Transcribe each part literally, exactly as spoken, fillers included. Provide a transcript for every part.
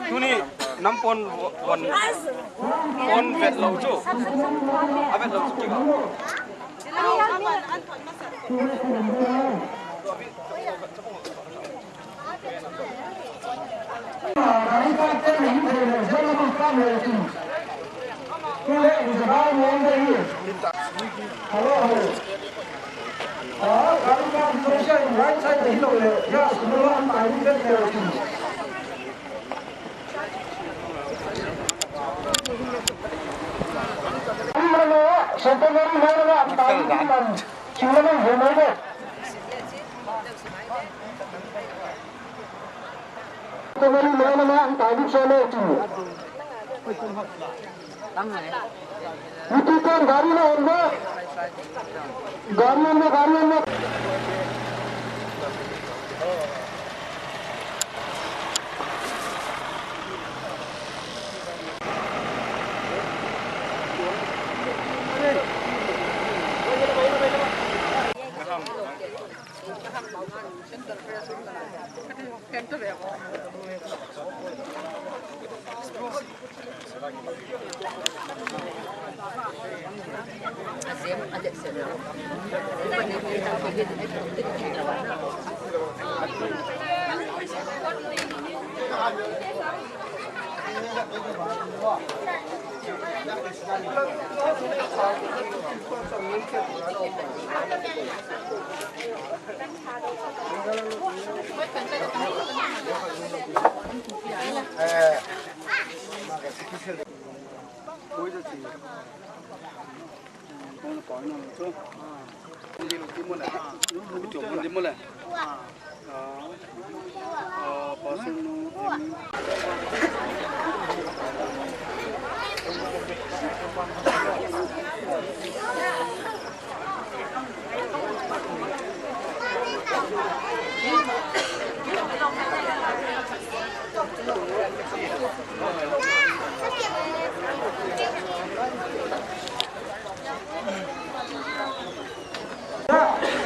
Tuni nam pon, pon, pon vet lo cu. A vet lo cu kiko.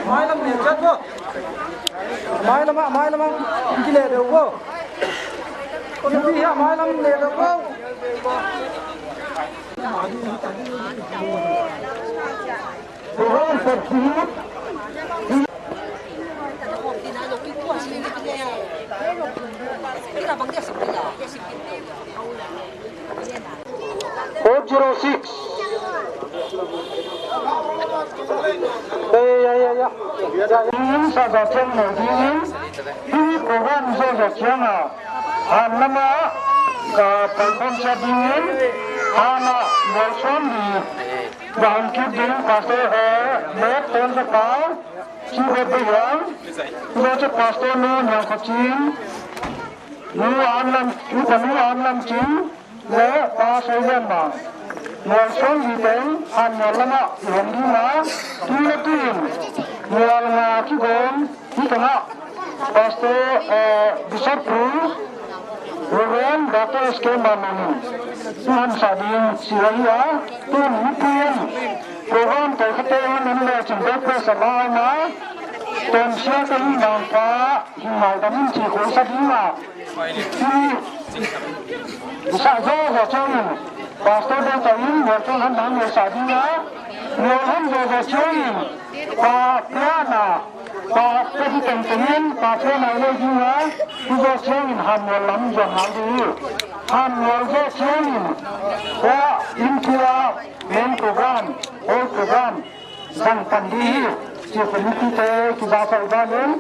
Mailam ne jat bo. Mailam ah, mailam ah. Kile de bo. Kile de mailam ne de bo. Four zero six. Ya, ya, ya, ya. Sa za ciang lo ding in. Hi program zo za ciang a. Han lam ah ka pai khawm sa ding in. Han ah Nelson di. Bang kip ding pastor he, met ton sa pau, ci bet ding yang, tu ci pastor nu nyang kho cin, nu an lam, nu pa nu an lam cin, le pa sai lian ma. Mual song hi teng, han mual lama, i hong ding ma, tu le tu in, mual nga ki gom, Hi tengah Pastor, eh, Bishop Pu, Reverend Doctor S K Manung, tuhan sa ding si lai a, tun mipi in program tawh khat tawh nan le cin bek pe sa lai na, tun sia ka hi nang pa, hi ngai da min ci ko sa ding a. Hi sa zo zo ciangin, Pastor Doctor in, Doctor Han Nang le sa ding a, Doctor Han zo zo ciangin, Pa Piana, Pa President tengin, Pa Piana le ding a, hi zo ciangin han mual lam zuan ngal ding hi. Han mual zo ciangin, Pa in tua, main program, all program, zang pan ding hi. Ci committee te, ci za sa i ba len.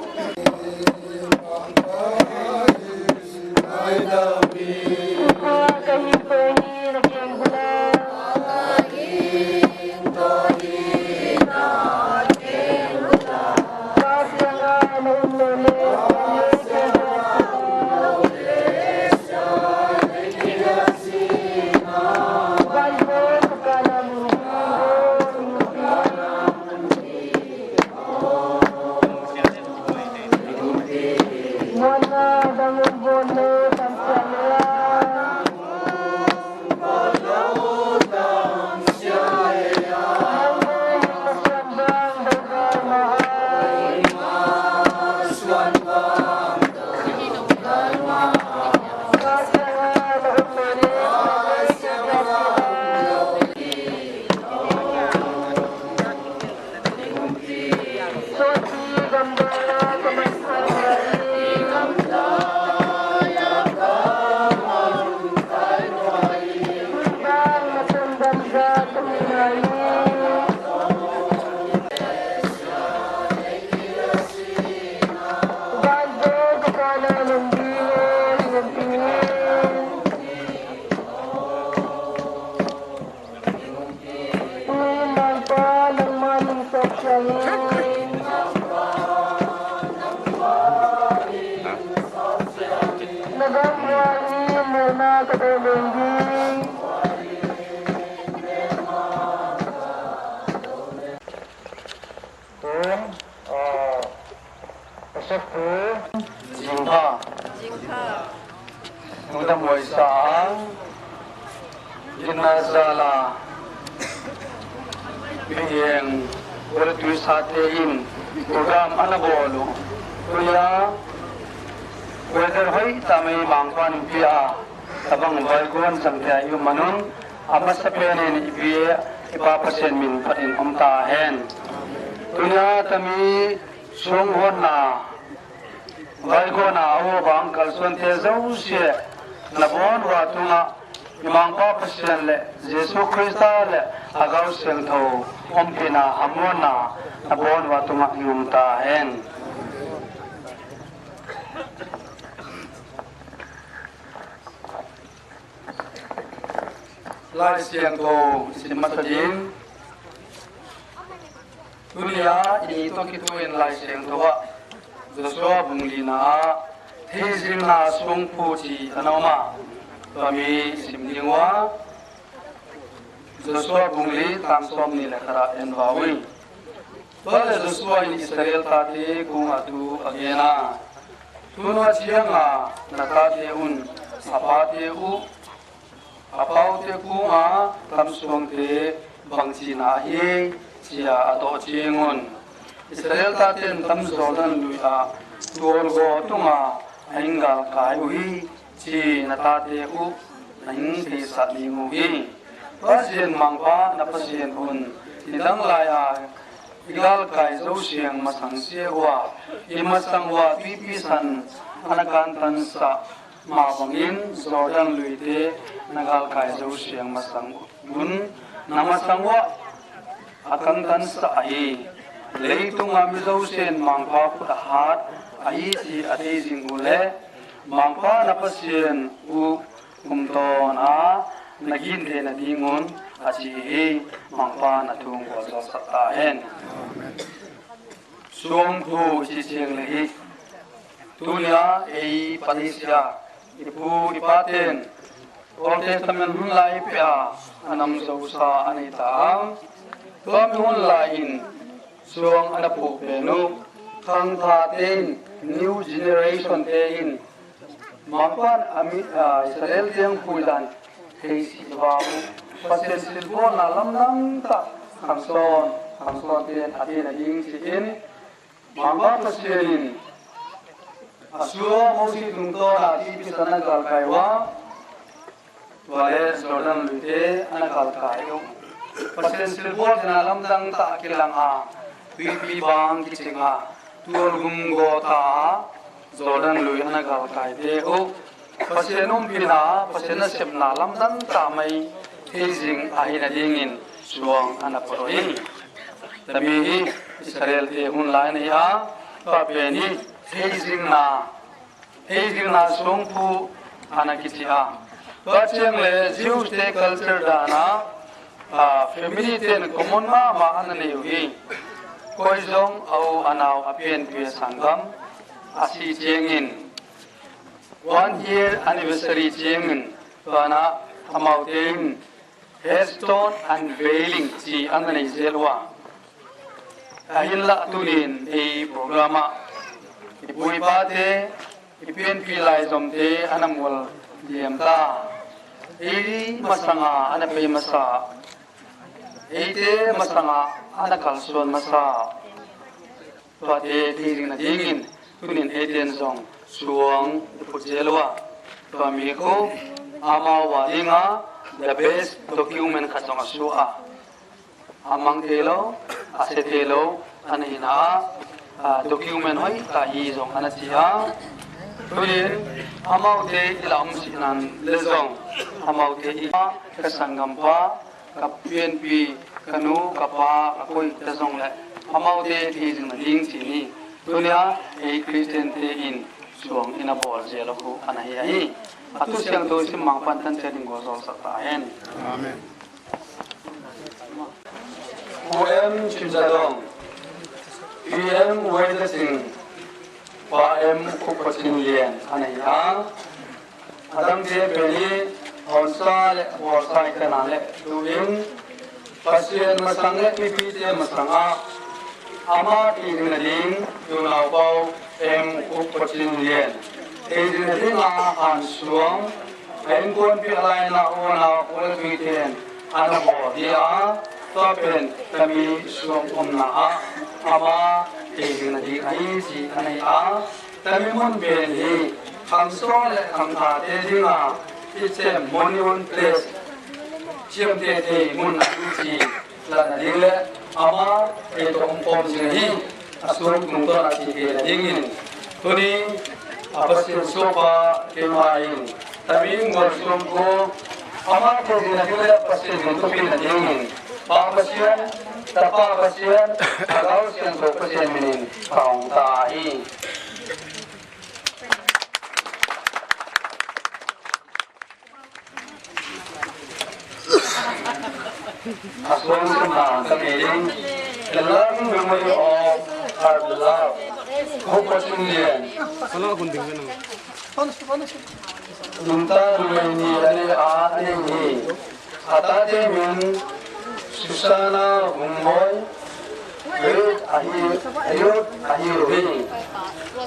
Tun, ah, Pastor Pu Jingpha. Jingpha. Nungta muaisa a, gitna zala, mihing, bawltui sate in program a na bawl uh. Tuya, weather hoih tamai Mangpa in pia, tabang vaiguan zangte a i um manun, a masa penin i pi, i Pa Pasian min phatin om ta hen. Tuya tami sung honna, vaiguana a uabang kalsuante zosia, na bawn ua tungah i Mangpa Pasian le Jesu Khrista le a Gau Siangtho ompina hamuanna na bawn ua tungah i um ta hen. Lai Siangtho i sim masa ding. Tunia i ni tawh kituin Lai Siangtho ah Joshua bung lina ah theizingna sungphu ci a na om a, tua mi sim ding ua, Joshua bung li tang sawm ni le khat ah en va ui. Tua le Joshua in Israel tate kungah tu a gen a, tun a cianga na tate un a pate uh a paute kungah tamsuangte bangci na hi cia a tawh cingun. Israel tate in tam Jordan lui ah tualgaw tungah a hing galkai uh hi ci na tate uh na hing theisah ding uh hi. Pasian Mangpa na Pasian un nidang lai-a i galkai zo siang masang sia uh a, i masang uh a tuipi san a na kantansah mah bangin Jordan luite na galkai zo siang masang un na masang uh a kantansah ahi. Leitung a mi zosian Mangpa khut a hat ahi ci a theizing uh le Mangpa na Pasian uh kumtawn a na ginte na dingun a ci hi. Mangpa na thu gualzawhsak ta hen. Suangphu ci ciang le hi. Tunia ei Malaysia i pu i paten Old Testament hun lai pia a nam zosa a nei ta a, tua mi hun lai in suang a na phuh pen uh khangthate in, new generation te in Mangpan a mi, a, Israel tiang phuidan thei si va uh. Pasian silbawlna lamdang tah khangsawn khangsawn ten a thei na ding ci in Mangpa Pasian in a sua Mosi tungtawn a tuipi san a galkai uh a, tua le Jordan luite a na galkai uh. Pasian silbawl tena lamdang tah kilang a, tuipi bang kicing a, tualgum gawta a, Jordan lui a na galkaite uh. Pasian umpina, Pasian nasepna lamdang tah mai theizing ahi nadingin suang a na phuah hi. Tami hi Israelte hun lai na hi a, tua pen hi theizingna, theizingna suangphu a na kici a. Tua ciang le Jews te culture dan a, a, family ten common mahmah a na nei uh hi. Koi zong a u a nau a pianpih a sanggam a si ciangin one year anniversary ciangin tua na amaute in headstone unveiling ci a na nei zel uh a. Ahinlah tunin ei program ah i pu i pate, i pianpih laizomte a na mual diam ta. Ei masanga a na pei masa, eite masanga a na kalsuan masa, tuate theizing nadingin tunin eiten zong suang i phut zel uh a. Tua mi khu amau a dinga the best document khat zong a suah a. A mang thei lo, a sia thei lo a na hi na a, a, document hoih tah hi zong a na ci a. Tunin amaute i la om sih nan le zong amaute i ka sanggampa, ka pianpih, ka nu, ka pa, ka koih te zong le amaute theizing nading ci ni. Tunia ei Khristiante in suang i na bawl zel uh a na hi ahi. A thu siangtho i sim Mangpan tan ciat in gualzawlsak ta hen. Amen. Pu M Cin Za Dong, Pi M Wai Za Sing, Pa M Khup Kho Cin Lian a na hi a, a dangte pen hi Honsa le Bawlsa i ka nan le tu in Pasian masang le mipite masangah ama thei ding nading unau pau M. Uk Pawcin Lian thei ding nading a hansuang a innkuanpih a laina unau ula tuiten a na bawl hi a, tua pen tami suang omna ah ama thei ding nading ahi ci a nei a, tami mun pen hi khangsaw le khangthate dinga i cem monument place ciamteh thei mun ahi ci latna ding le ama ei tawh om khawm zing hi. A suang tungtawn a ci thei nadingin tuni a Pasian suakpa keima in tami mual suang ko ama thei ding nading le Pasian min thupina dingin Pa Pasian, Tapa Pasian, Thagau Siangtho Pasian minin ka hong ta hi. A suang sunna ka meeting, the loving memory of our beloved Uk Pawcin Lian. Nungta numei nih a nei a, a nei hi. A tate min Susana Vungbawi, Rit ahi, Ayut ahi uh hi.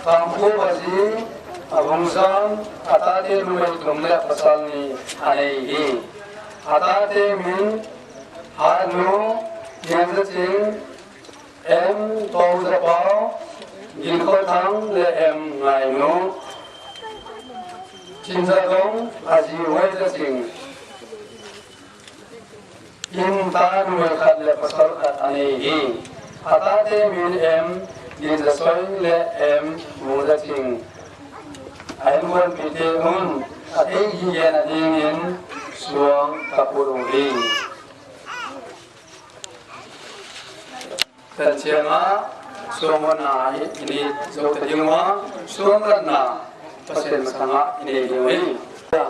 Kangpu Bazi, a Vungzam, a tate numei thum le pasal nih a nei hi. A tate min Hatnu, Niangzacing, M. Tawngzapau, Ginkholthang le M. Ngainu, Cinzagong, a zi Huaizacing. In ta numei khat le pasal khat a nei hi. A tate min M. Dinzasoi le M. Mungzacing. A innkuanpihte un a thei hi gen a dingin suang ka put uh hi. Tan ciangah suang honna hi, i ni zo ta ding uh a, suang latna Pasian masangah i nei ding uh hi.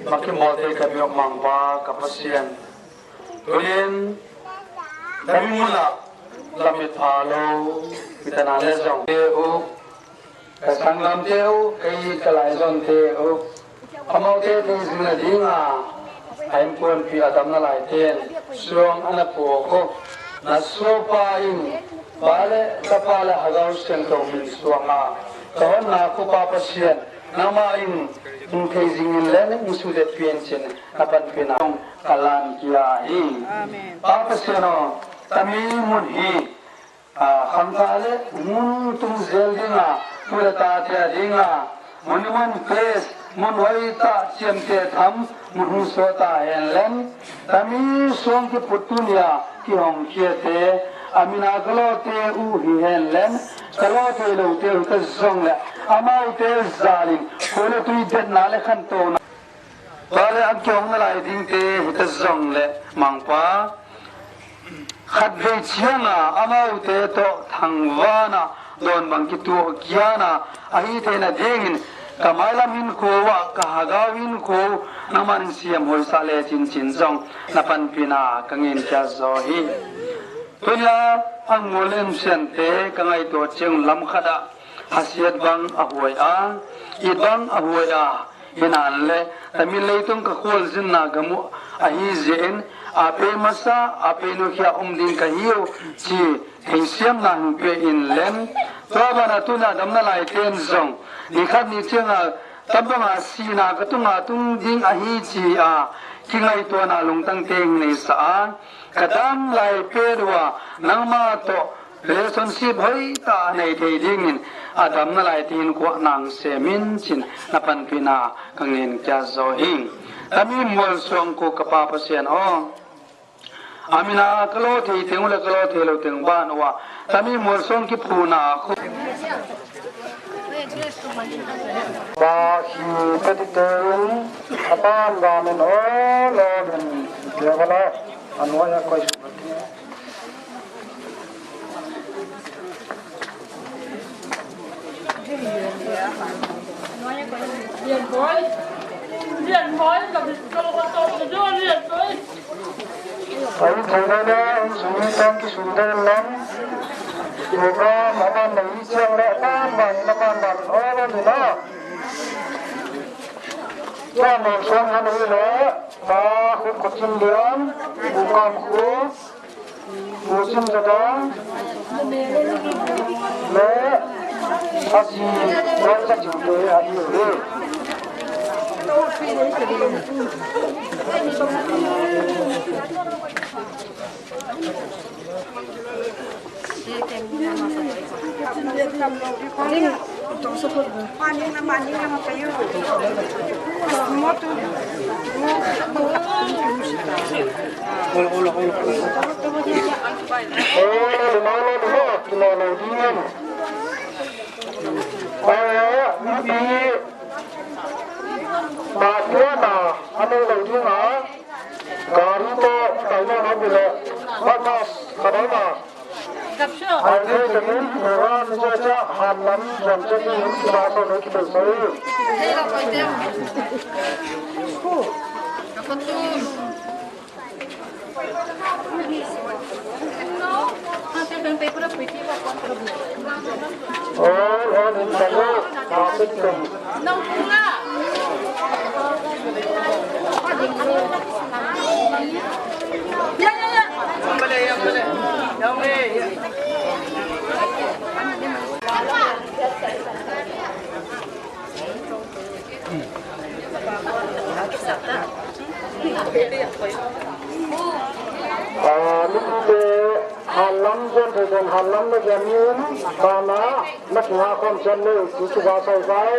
Makimawlte ka biak Mangpa ka Pasian, tunin ka mi munah lamit pha lo, mi tana le zong te uh, ka sanggamte uh, ka it ka laizonte uh, amaute thei zing nadinga a innkuanpih a damna laiten suang a na puak uh na suapa in Pa le Tapa le Thagau Siangtho min suanga ka honna khupa Pasian, nangmah in hong thei zingin le hong sudetpih in cin na panpihna ka lan kia hi. Amen. Pa Pasian aw, tami mun hi. A, khangtha le mun tung zel dinga, pu le tate a dinga, monument place, mun hoih tah ciamteh tham, mun hong suah ta hen len, tami suang kiput tunia kihong khiate a mina ka lawte uh hi hen len, ka law thei lote uh ka zong le amaute zalin khuale tui detna le khantona Tua le a kihong na lai dingte hita zong le Mangpa, khatvei cianga amaute tawh thangvana dawn bang kituah kiana ahi theina dingin ka mailam hinkhua uh ah ka Thagau hinkhua uh nangman siam hoihsa le cincin zong na panpihna ka ngen kia zaw hi. Tunia a ngul le siante ka ngaihtuah ciang lam khatah hasiat bang a huai a, it bang a huai a, hinan le tami leitung ka khualzinna gam uh ahi zia in a pei masa a pei nukhia um ding ka hi uh ci theisiamna hong pia in lem. Tua bana tuna damna laiten zong ni khat ni cianga tabanga sina ka tunga tung ding ahi ci a kingaihtuahna lungtangte hong neisa a, ka dam lai pet uh a nangma tawh relationship hoihtak a nei thei dingin a damna lai tihin kuah nang semin cin na panpihna ka ngen kia zaw hi. Tami mual suang ko ka Pa Pasian aw, a mina ka law thei teng uh le ka law thei lo teng ban uh a tami mual suang kiphuna khu Ba hi ka ti tein a banbanin aw lawmin biakala a nuai a koih. Lian Bawi, Lian Bawi, ka mit ka lo ka tawh ka zuan Lian Bawi. Ahi thei lo le, hong sung tang kisung deuh lam. Program a man lo hi ciang le, a man man, a man man, aw lo ni na. Tua Mawng Suang Hanu le Pa Khut Kut Cin Lian, U Kam Khut, U Cin Za Dang le a zi Wan Za Cing te ahi uh hi. Gari tawh kai lo na bile, bus, kha dai na. Ai thei takin program ni zia cia hanlam zuam cia dingin kibang so lo kibel so hi. Hanlam zuan thei ten hanlam na gen in, kana na kinga khawm cian le, ci cu ba sai sai.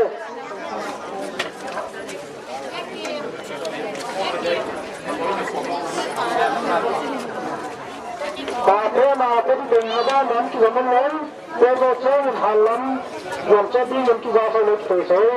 Pate na te di deng na ba nam ki zaman lai, te zo ciang in hanlam, yam cian di yam ki ba sai le ki sai.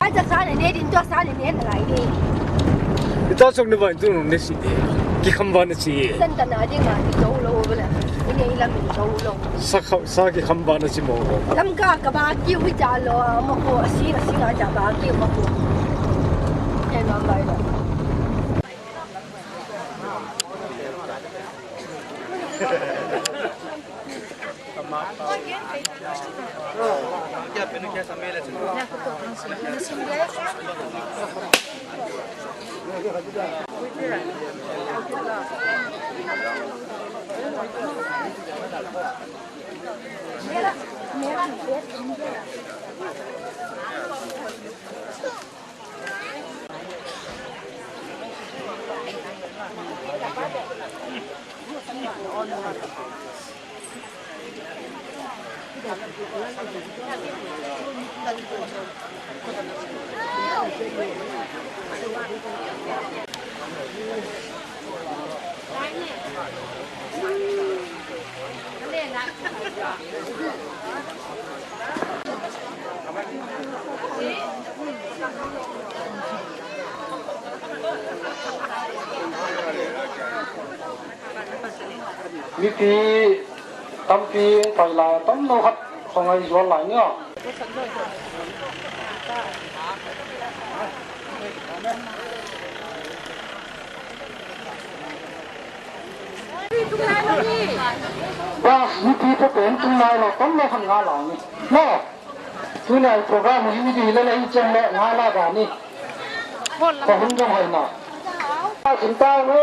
Ai, ta sa ne ne din, tua sa ne ne na lai de. I ta sok ne vai tu ne si de. Ki kham va na si. San ta na ding a, ki zo lo bala. I ne lam ki zo lo. Sa kha, sa ki kham va na si mo. Lam ka ka ba ki wi ja lo, mo ko si na si na ja ba ki mo ko. Ke ma bai lo. Mipi tampi pai lai, tam lo khat khong ai zual lai ni aw. Bas mipi pawh pen tung lai lo, tam lo khat nga lai ni. Maw? Tuni a i program hi ni, hi le le i cem le nga lai ba ni. Ka hun dong hoi na. Bas in ta ni.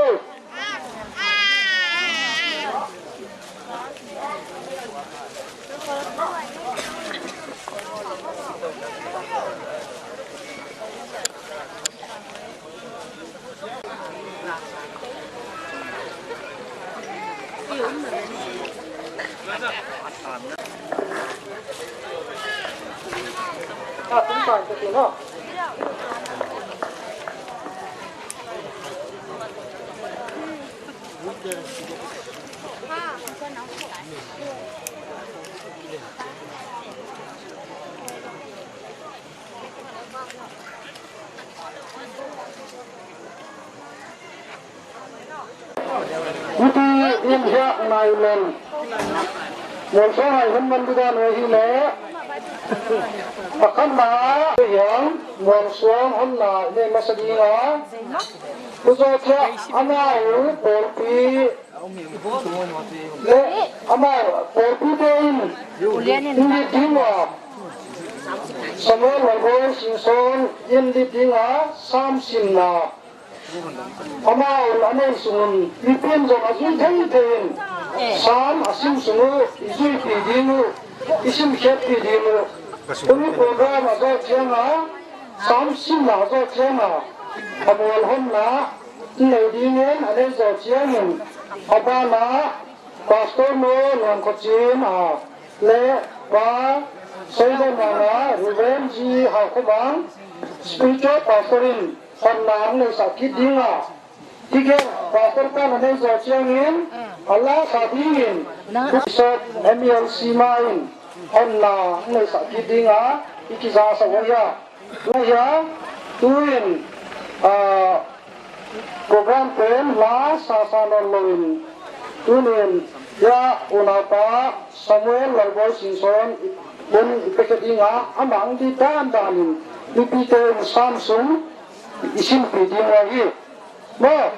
Hiti in hiah nai len. Mualsuang ai hun man ding dan uh hi leh. A khatna hiang Mualsuang honna nei masa ding a. Pu Zaw Ciah amau pawlpi le amau pawlpite in in lit ding a. Samuel Lalbawi Singson in lit ding a, Sam simna. Amau a nei sungin mipi in zong a zui thei thei in, Sam a sim sung uh i zuipih ding uh, i simkhiatpih ding uh. Tuni program a zawh ciangin, Sam simna a zawh ciangin, a mual honna in nei dingin a nei zawh ciangin, a banah Pastor Nu Nuam Khua Cin a le Pa Saigon Nang a, Reverend G Hau Khua Mang, Spiritual Pastor in honna ang neihsak kik ding a, ticket pastor kan a nei zawh ciangin a lasa dingin Bishop M E L C ma in honna ang neihsak kik ding a, i kizasak uh hi a. Tua hi a, tu-in, ah, program pen lasa sa nawn loin, tuni-in hi a, unaupa Samuel Lalbawi Singson i pun i pekhe ding a, amah ang dih dandan in mipite in Sam sung i simpih ding uh hi. Maw?